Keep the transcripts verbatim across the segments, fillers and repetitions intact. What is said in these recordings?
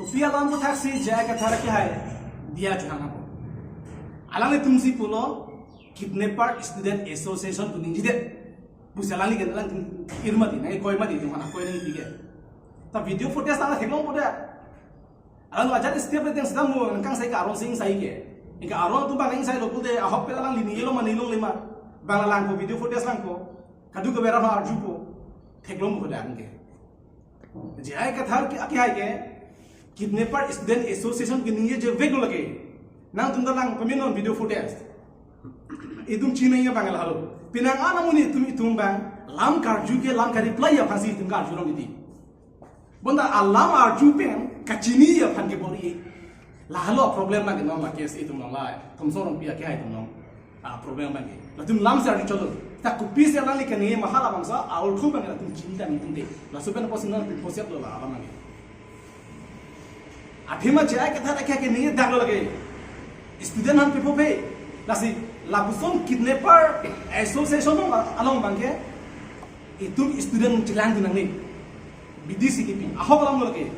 Kopi alam aputhaksi J I Kathar akehai diya chohang apo. Alanglitumsi pulo Kidnapper Student Association pu ningjedet pusi alangli kan alang irmati nangkoi mati, atum anak koi nangpi ke. Ta video footage ta theklongpo da. Alang ajat step le teng sedang mu nangkangsai ke aron sing sai ke. Anke aron atum abang ingsai lo pulote ahok pen alangli ningje lo ma ningjelong le ma. Bang langpo, video footage langpo. Kadokave arat arjupo. Theklongpo da anke. J I Kathar ke akehai ke Kidnapper Student Association ke ningjeje vek lo lake. Nangtum ta lang pamenon video footage. Itum chinine abang lahelo. Penang an amonit itum itum abang lam karju ke lam ka-reply aphansi itum karjulong titi. Bonta alam arju pen kachini aphan ke bor-i. Lahelo problem nangkenon la case itum along la. Thomson Rongpi akehai atum along. Ah, problem abang ke. Latum lamsi arju cholo. Ta kopisi alangli kene mahala bangso, aul thu abang latum chinta nangtum te. Laso pen apotsi non pi posep lo la alam abang ke. Athema J I Kathar akehai ke ningjedak lo lake. Student aphan pipo pe. Lasi lapuson Kidnapper Association along, along abang ke. Itum student chelang dunang ni. Bidi si kipi. Ahok alam lo lake.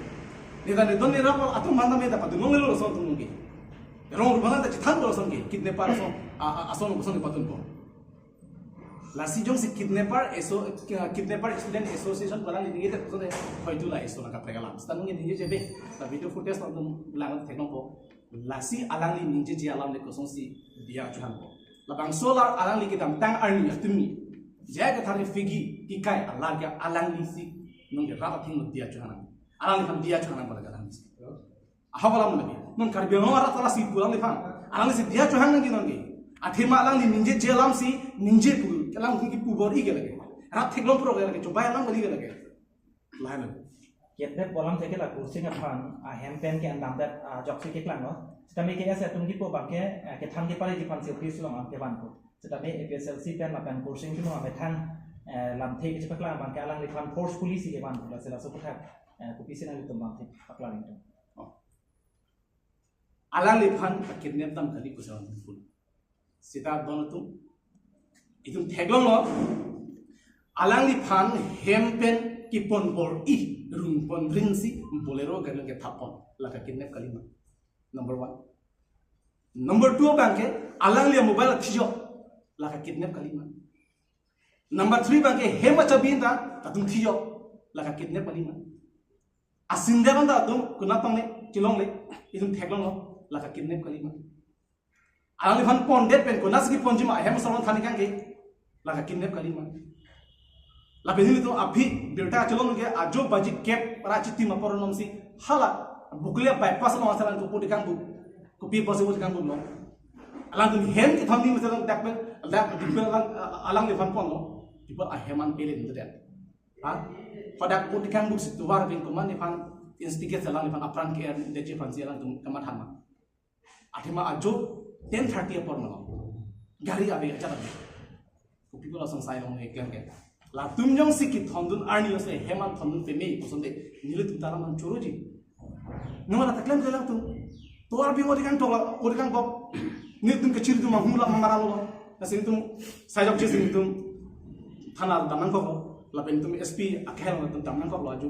Neta neton nera atum manda meta padunong lelo lason atum ke. Rong rubana ta chithan lo lason ke. Kidnapper ason, a, a, ason, ason ke patunpo. Lasi jongsi Kidnapper Asso-, Kidnapper Student Association pu alangli ningjedet pulote hoitu la ason akaprek alam. Seta ningjeje be. Ta video footage nangtum lang theklongpo. Lasi alangli ningjeje alam le kosonsi diya chohangpo. Labangso la alangli kedamtang arni atum ni. J I Kathar figi kikai alar ke alanglisi nonke rat athengno diya chohang. Alangliphan diya chohang pada alanglisi. Ahok alam lake. Non Karbi Anglong arat ta lasi pu alangliphan. Alanglisi diya chohang nangji nonke. Athema alangli ningjeje alamsi ningje pu. Alang ki pu bor-i ke lake. Rat theklong pro ke lake. Chobai alam kali ke lake. Lain. Kidnap pu alam theke la Kursing aphan, ah, hem pen ke andamdet, ah, ajoksi keklang lo. Sitame K S A atum kipu abang ke, ah, kethan kepare ji aphansi office along kevanpo. Sitame A P H L C pen lapen Kursing atum amethang, eh, lamthe kachepaklang abang ke alangliphan forcefully si kevanpo. Lasi laso aphuthak, eh, kopisi nanglitum lamthe paklang itum. Alangliphan kidnap dam kali pu ason pun. Seta don atum. Itum theklong lo. Alangliphan hem pen kepon bor-i rungpon rinsi Bolero gari kethapon. Lake kidnap kalima. Number one. Number two abang ke alangli mobile thijok. Lake kidnap kalima. Number three abang ke hem achabi ta latum thijok. Lake kidnap kalima. Asinde anta atum konat tong le, chelong le, itum theklong lo, lake kidnap kalima. Alangliphan pondet pen konatsi keponji ma, hem asor than ikang ke, lake kidnap kalima. Lapen nelitum aphi birta chelong ke ajo baji kep ra chitim apor anomsi, hala, Bokolia bypass along asalan ko pudi kang bu, kopi apotsi pudi kang bu lo. Alangtum hem kethom ni masalan dak pen, dak dik pen alang, alangliphan ponlo, people ahem an pelen tu det. Ha? Hadak pudi kang bu si tovar pen komat nephan instigate alangliphan apran ke-er detji aphansi alangtum kamatha ma. Athema ajo ten thirty apor ma lo. Gari ave, ajat ave. Kopi ko lason sai long ne klem ke. Latum jongsi kethondun arni lo se hem an thondun peme kosonde. Nelitum ta alam an choroji. Nung la ta klem ke latum. Tovar bi odi kang toklo, odi kang bok. Nelitum kechiri atum mahula mangara lo. Lasi nelitum sai jokji si nelitum thana dam nangkoklo. Lapen nelitum S P akehai along nelitum dam nangkoklo aju.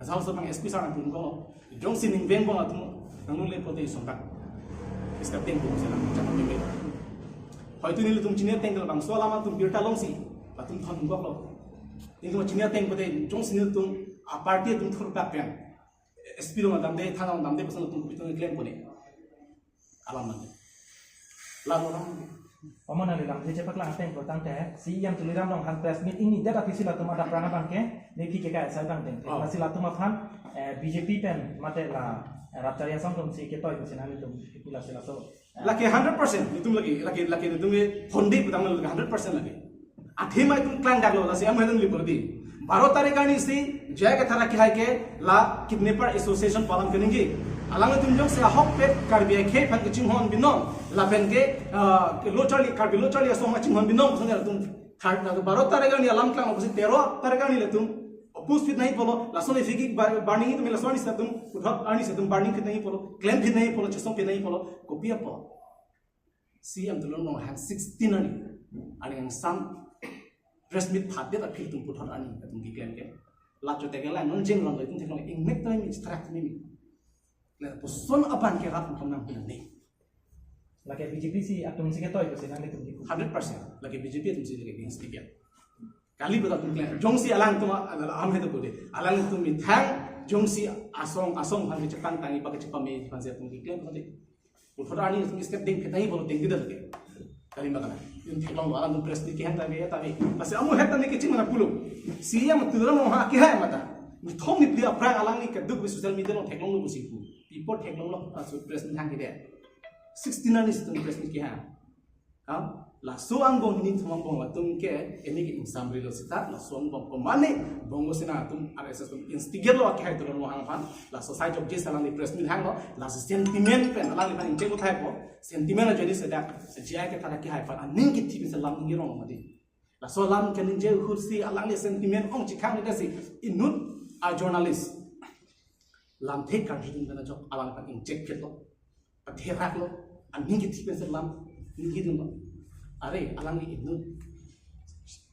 Asal so pang S P sar nangtum ko. Jongsi ning veng bong atum nangnung le pote isong tak. Step ten bong sila chapa peme. Hoitu nelitum chini ateng ke labangso alam atum birta longsi latum thon nangkoklo. Nelitum chini ateng pote jongsi nelitum a party atum thurdak pen S P along damde, thana along damde, pasal latum kopi atum klem pone. Alam nang. Lalu orang. Pamana le lamthe chepaklang ateng ko tangte, C E M Tuliram Ronghang press meet ingnidet aphi si latum adap rang abang ke, nephi ke kai sai bang teng. Oh. Lasi latum aphan, eh, B J P pen mate la, eh, Ratchari Asong atum si ketoi ko si nanglitum pula si laso. Lake hundred percent, nelitum lake, lake, lake nelitum ke phondi putang lake hundred percent lake. Athema itum klangdaklo, lasi amu hedun lipo di. Baro tarik arni si, J I Kathar akehai ke, la Kidnapper Association pu alam keningje. Alanglitum jongsi ahokpet Karbi akhei aphan kachinghon binong, lapen ke, ah, ke lo charli, Karbi lo charli asong kachinghon binong, kosonsi latum thar, latum baro tarik arni alam klang, kosi tero tarik arni latum oppose pit nangji pulo, lason isi ki bar-, burning itum lason arni si latum, puthot arni si latum burning pit nangji pulo, klem pit nangji pulo, chesong pit nangji pulo, kopi apot. C E M Tuliram Ronghang sixteen arni, arni angsam press meet phadet aphi itum puthot arni itum keklem ke. La chote ke la non jeng long itum theklong ingnek tame mi, strak tame mi. Lapuson abang ke rat atum nangpinang ne. Lake B J P si atum si ketoi ko si nangtum kipu. Hundred percent. Lake B J P atum si lake against tipian. Kali betul atum klem. Jongsi alangtum a-, a-, am hetu kode. Alangtum methang jongsi asong, asong aphan kechepangtangji, ba kechepame aphan si atum keklem kode. Ulfot arni atum step dengphet nangji pulo tengdi dak ke. Kali ma kana. Atum theklonglo, alangtum press meet kehang ta ave, ta ave. Lasi amu het ta ne keching mana pulo. Si yang turam ha kehai mata. Nithom niphli aphrang alangli keduk bi social media along theklonglo pusi pu. People theklonglo, ah, so press meet hangke de. Sixteen arni si atum press meet kehang. Kam, laso angbong, nithom angbong latum ke, ini ke ingsamrilo seta, laso angbong ko mane, Bongo Sena atum, R S S atum instigate lo akehai turon lo hang aphan, laso sai jokje si alangli press meet hanglo, laso sentiment pen, alangliphan ingcheng uthai po, sentiment ajoine sedak, J I Kathar akehai aphan, aning kithi pen si lam ningje rong lo mati. Laso lam keningje ahut si alangli sentiment ong chikhang ni si, inut a journalist. Lamthe karjudun pen ajok alangphan ingchek phitlo. Patheraklo. Aning kithi pen si lam ningjedunlo. Are, alangli inut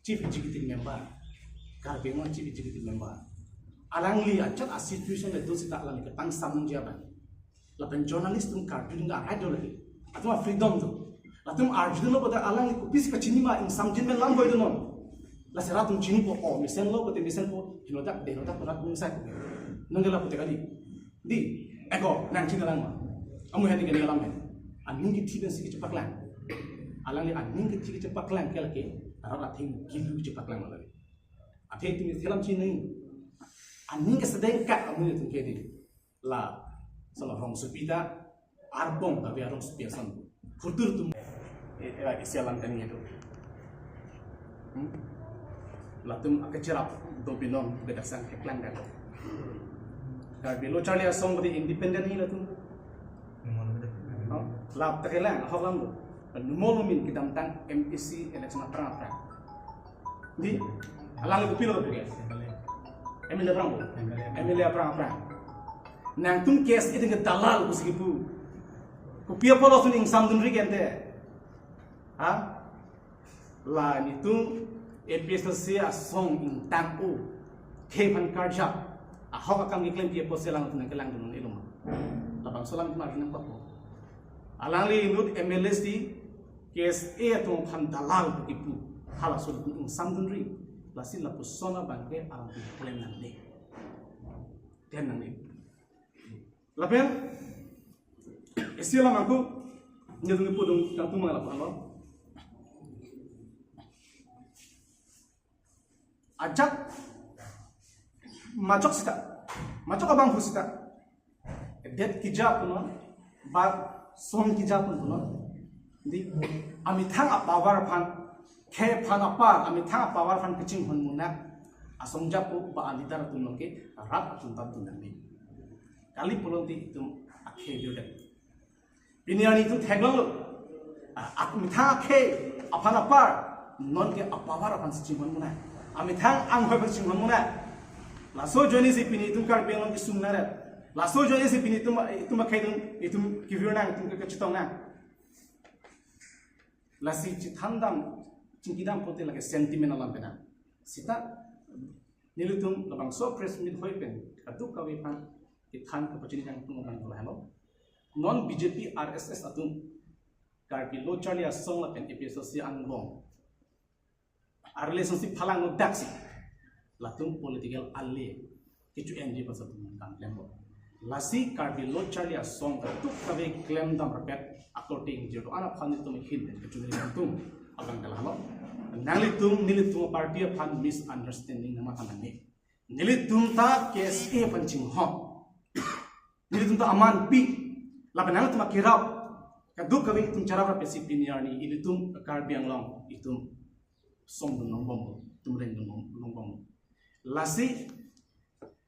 Chief Executive Member. Karbi Anglong Chief Executive Member. Alangli ajat a situation le do seta alangli kepangsamji abang. Lapen journalist atum karjudun a right do lagi. Atum a freedom do. Latum arjudunlo pada alangli kopisi kachini ma ingsamjin pen lam boydunnon. Lasi rat atum chinipo, o, mesenlo pute mesenpo, henodak, denodak, rat atum sai. Nangke la pute kali. Di, eko, nangchini lang ma. Amu heni keni alam hen. Aning kithi pen si kechepaklang. Alangli aning kithi kechepaklang ke lake, rat atheng kilu kechepaklang lake. Athe tumi thelam chini. Aning kesedeng ka amu atum ke di. La, sala rongsopi ta, arpong kave arongsopi ason. Phutur atum. Eh, eh, isi alam kani itu. Hmm? Latum akecherap do binong bedaksang keklang kan. Karbi Lo Charli Asong beri independent ni latum. Oh, lap tekelang, ahok lam do. Numol min kedamtang M A C election aphrang aphrang. Di, alang itu pilo tu ya. M L A aphrang bo. M L A aphrang aphrang. Nangtum K S A atum ke dalal pusi kipu. Kopi apotlo ason ingsamdunri ke ante. Ha? La nelitum A P H L C asong ingtang-o. Khei aphan karjap. Ahok akam keklempi apotsi alangtum nangkelangdun iloma. Labangso alam atum arjunang papo. Alangli inut M L A si K S A atum aphan dalal kipu. Halaso atum ingsamdunri. Lasi lapuson abang ke alangtum klem nangne. Klem nangne. Lapen, isi alam angku, nelitum pudun kangtung mangala pano. Ajat, majok seta, majok abang hu seta. Det kija punon, ba son kija pun punon. Di, amethang apower aphan, khei aphan apar, amethang apower aphan kachinghon munak, asong japo ba a leader atum along ke, rat atum ta dun nangne. Kali pulote itum akhei birdet. Pini arni itum theklonglo. A, ak-, amethang akhei aphan apar, non ke apower aphan si chinghon munak. Amethang anghoi aphan chinghon munak. Laso ajoine si pini itum Karbi Anglong isung naret. Laso ajoine si pini itum, itum akhei dun, itum kevir nang, itum ke kachetong nang. Lasi chethandam, chingkidam pulote lake sentiment alam pena. Seta, nelitum labangso press meet hoi pen, kadokave aphan kethan kepachini kangtung abang lahelo. Non B J P R S S atum, Karbi Lo Charli Asong lapen A P H L C angbong a relationship phalangno daksi. Latum political ally kecho-enji apotsi atum kam klemlo. Lasi Karbi Lo Charli Asong kadokave klemdam rapet akorte ingjir do-an aphan nelitum ahin pen kachunri kangtung abang ke lahelo. Nanglitum, nelitum party aphan misunderstanding nangmatha nangne. Nelitum ta K S A aphan chinghon. Nelitum ta aman pi. Lapen nangtum akerap. Kadokave itum charap rapetsi pini arni ilitum Karbi Anglong itum songdun longbom, itum rengdun long-, longbom. Lasi,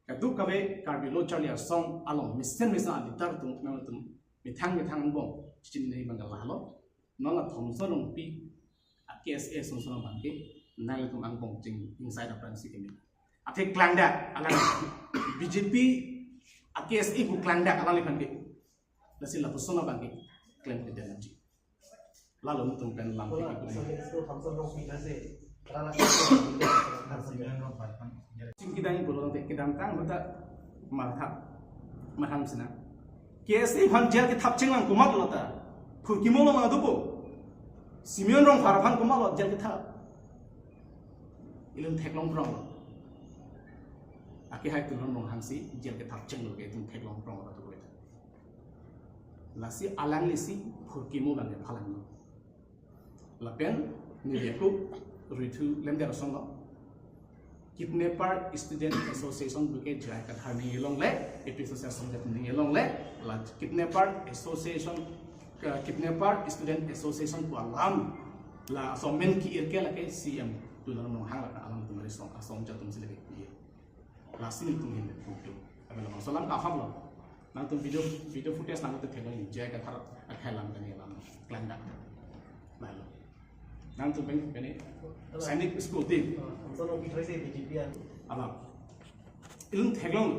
kadokave Karbi Lo Charli Asong along mesen mesen a leader atum nangtum methang methang angbong chini nai abang ke lahelo. Non la Thomson Rongpi a K S A asong asong abang ke nanglitum angbong ching inside aphrang si keme. Athe klangdak alang B J P a K S A pu klangdak alangliphan ke. Lasi lapuson abang ke klemkledet nangji. Lalo nelitum pen lam Bola, pik sampai itu Thomson Rongpi nasi. Rala. Chingkidang pulote kedamtang ahut ta matha, matham sinang. K S A aphan jail kethap chenglang komatlo ta? Phurkimo longle dopo. Simeon Rongphar aphan komatlo jail kethap? Ilitum theklong prong. Akehai Tuliram Ronghang si jail kethap chenglo ke itum theklong prong lo ta. Lasi alanglisi phurkimo abang ke phalangno. Lapen neli ako rithu lemder asonlo. Kidnapper Student Association pu ke J I Kathar aning along le, A P S C asong jat aning along le, la Kidnapper Association, ke Kidnapper Student Association pu alam, laso amen ki-ir ke lake C M Tuliram Ronghang, lake alangtum asong, asong jat atum si lake ki-ir. Lasi nelitum ahin pu tu. Abang labangso alam ke ahok lo. Nangtum video, video footage nangtum theklong, J I Kathar akhai alam kani alam klang dak. Lalu. Nangtum pen, pen Sainik School ti. Amson ong pithoise B J P an. Alam. Ilitum theklong.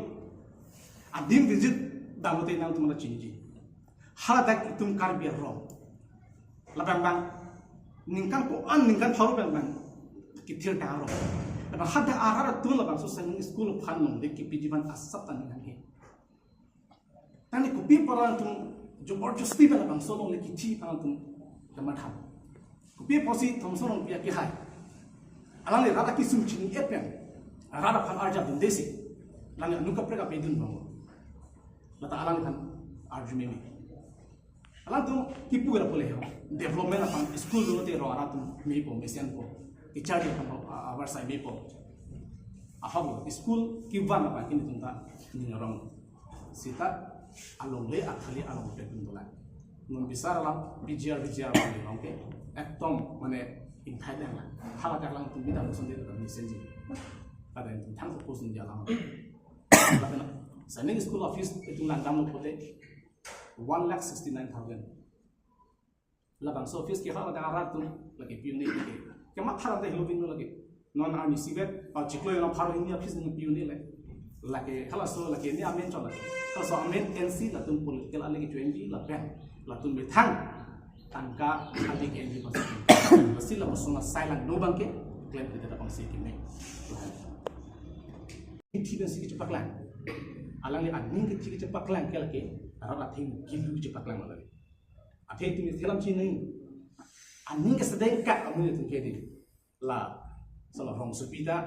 Adim visit damote nangtum la chiniji. Haladak itum Karbi arong. Labang bang ningkan ko-an, ningkan pharo bang bang kithir ta arong. Labang hadak arat atum labangso Sainik School aphan longle kepiji abang asap ta ning hanghe. Tangte kopi apot alanglitum jabardasti pen labangso longle kithi pu alanglitum kamatha? Kopi apotsi Thomson Rongpi akehai, alangli rat akesung chini-et pen rat aphan arjap dunde si, alangli anut kaprek kapedun abang lo. Lata alangli aphan arju meme. Alangtum kipu ra pule ho. Development aphan school lote rong arat atum mepo, mesenpo. Kecharli aphan ho, a-, avarsai mepo. Ahok lo, school kevan aphan ke nelitum ta ning arong. Seta alongle akhali along pekun dolang. Non bisar alam B G R, B G R abang along ke ekdom mane ingthai dang lang. Haladak alangtum bida musun de ta mesenji. Kada nelitum thang fokus ni jalan. Lapen Sainik School office itum langdamlo pote one lakh sixty-nine thousand. Labangso office ke haladak arat atum lake pi-un-e lake. Kematha ante helo bin lake. Non arnisi vet, ah, chiklo ina pharo hini office nang pi-un-e le. Lake halaso lake ne amen chot lake. Halaso amen N C latum political ale ke twenty lapen latum methang tangka adi ke N C pasi. Pasi lapuson asai langno abang ke klem kita abang si keme. Ithi dan si kechepaklang. Alangli aning ke chekechepaklang ke lake arat atheng kilu chepaklang lake. Athe itum selam chini. Aning kesedengkak amu itum ke di. La, solo rongsopi ta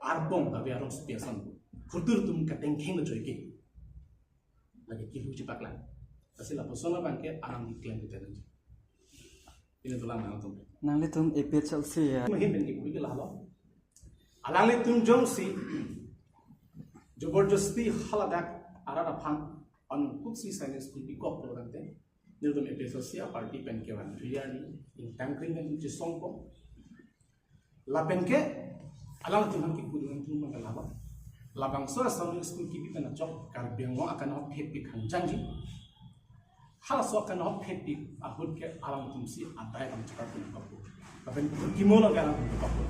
arbong ta be arongsopi ason. Hutur atum katengkheng lo joike. Lake kilu chepaklang. Pasi lapuson abang ke alam di klem kita nanti. Pini dolang nangtum. Nanglitum A P H L C ya. Mahin pen kipu ke lahelo. Alanglitum jongsi jabardasti haladak arat aphan anutkuksi Sainik School pikok lo tangte, nelitum A P H L C aparty pen kevan thu arni ingtang kring kan chesongpo. Lapen ke alangtum aphan kipu dun thu mangkala ba. Labangso Sainik School kipi pen achok Karbi Anglong akanghon phepik hangjangji. Halaso akanghon phepik ahut ke alangtum si adai kam chakar tum kapu. Lapen kimo lo ke alangtum kapu.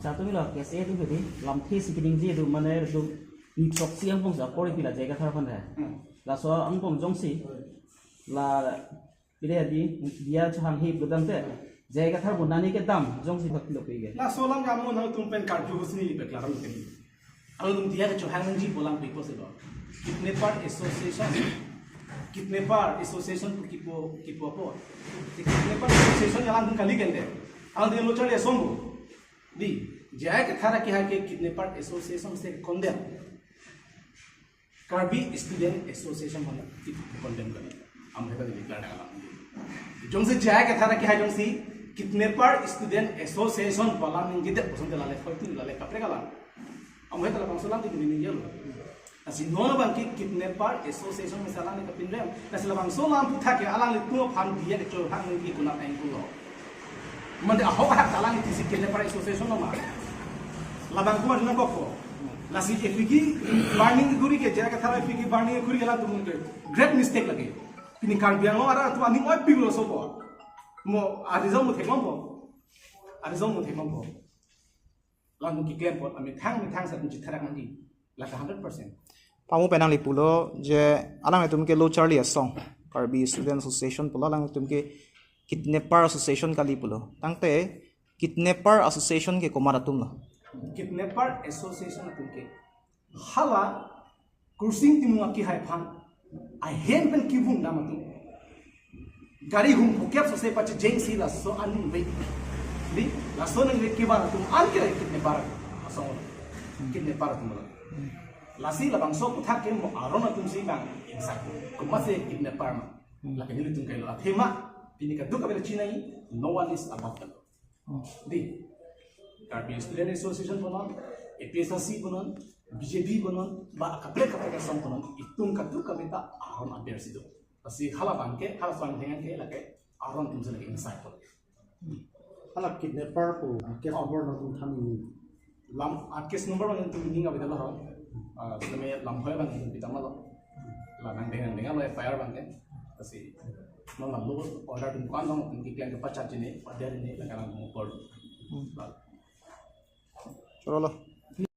Chatung lo K S A atum ke di lamthe si kidingji atum mane atum ni chok si angbong sa kori pila J I Kathar aphan ha. Hmm. Laso angbong jongsi la pide di dia chehang hi pudam te. J I Kathar bonani kedam jongsi thak pilo pige. Laso alam ke amo nangtum pen karju husni beklar lo ke. Alangtum dia ke chehang nangji pu alam pi ko se lo. Kidnapper Association. Kidnapper Association pu kipu, kipu apo. Si Kidnapper Association alangtum kali kende. Alangtum lo charli asong bo. Di, J I Kathar akehai ke Kidnapper Association si condemn. Karbi Student Association aphan condemn kali. Amheta di declare alam. Jongsi J I Kathar akehai jongsi Kidnapper Student Association pu alam ningjedet puson te lale khoi tu lale kaprek alam. Amheta labangso alam di ningje lo. Lasi non abang ke Kidnapper Association mesa alangli kapinrem. Lasi labangso alam aphuthak ke alanglitum aphan dia ke chehang nangji konat ain kulo. Mande ahok ahak alanglitum si Kidnapper Association nama. Labang kuma nangkok ko. Lasi epiki burning kuri ke J I Kathar epiki burning kuri ke alangtum ke great mistake lake. Pini Karbi Anglong arat atum aning oi pilo sopo. Mo arizom mo theklong po. Arizom mo theklong po. Alangtum keklem apot amethang methang sa atum chetherak nangji. Lake hundred percent. Pamo pen nangli pulo je alanglitum ke lo charli asong. Karbi Student Association pulo alanglitum ke Kidnapper Association kali pulo. Tangte Kidnapper Association ke komat atum lo? Kidnapper Association atum ke hala Kursing Timung akehai aphan ahem pen kevung dam atum, gari hum phokep sose pachejeng si laso aningve, di, laso aningve kevan atum an ke kidnapper asong, kidnapper atum lo. Lasi labangso aputhak ke mo aron atum si bang ingsak, komatsi kidnapper ma. Lake nelitum kailo athema, pini kadokave chinine, no one is above the law. Di, Karbi Student Association punon, A P S S C punon, B J P punon, ba kaprek kaprek asong punon, itum kadokave ta aron aber si do. Lasi hala abang ke, hala asong dengan ke lake aron atum si lake ingsak pon. Hala kidnapper pu, case number nangtum than ini. Lam, ah, case number nangtum ning avedetlo ho. Ah, seme lam hoi abang nangtum pita malo. La nangdeng nangdenglo F I R abang ke. Lasi non law order atum ko-an dong, nangtum keklem kepachat chini, order ini, la kalang mukor. Chorolo.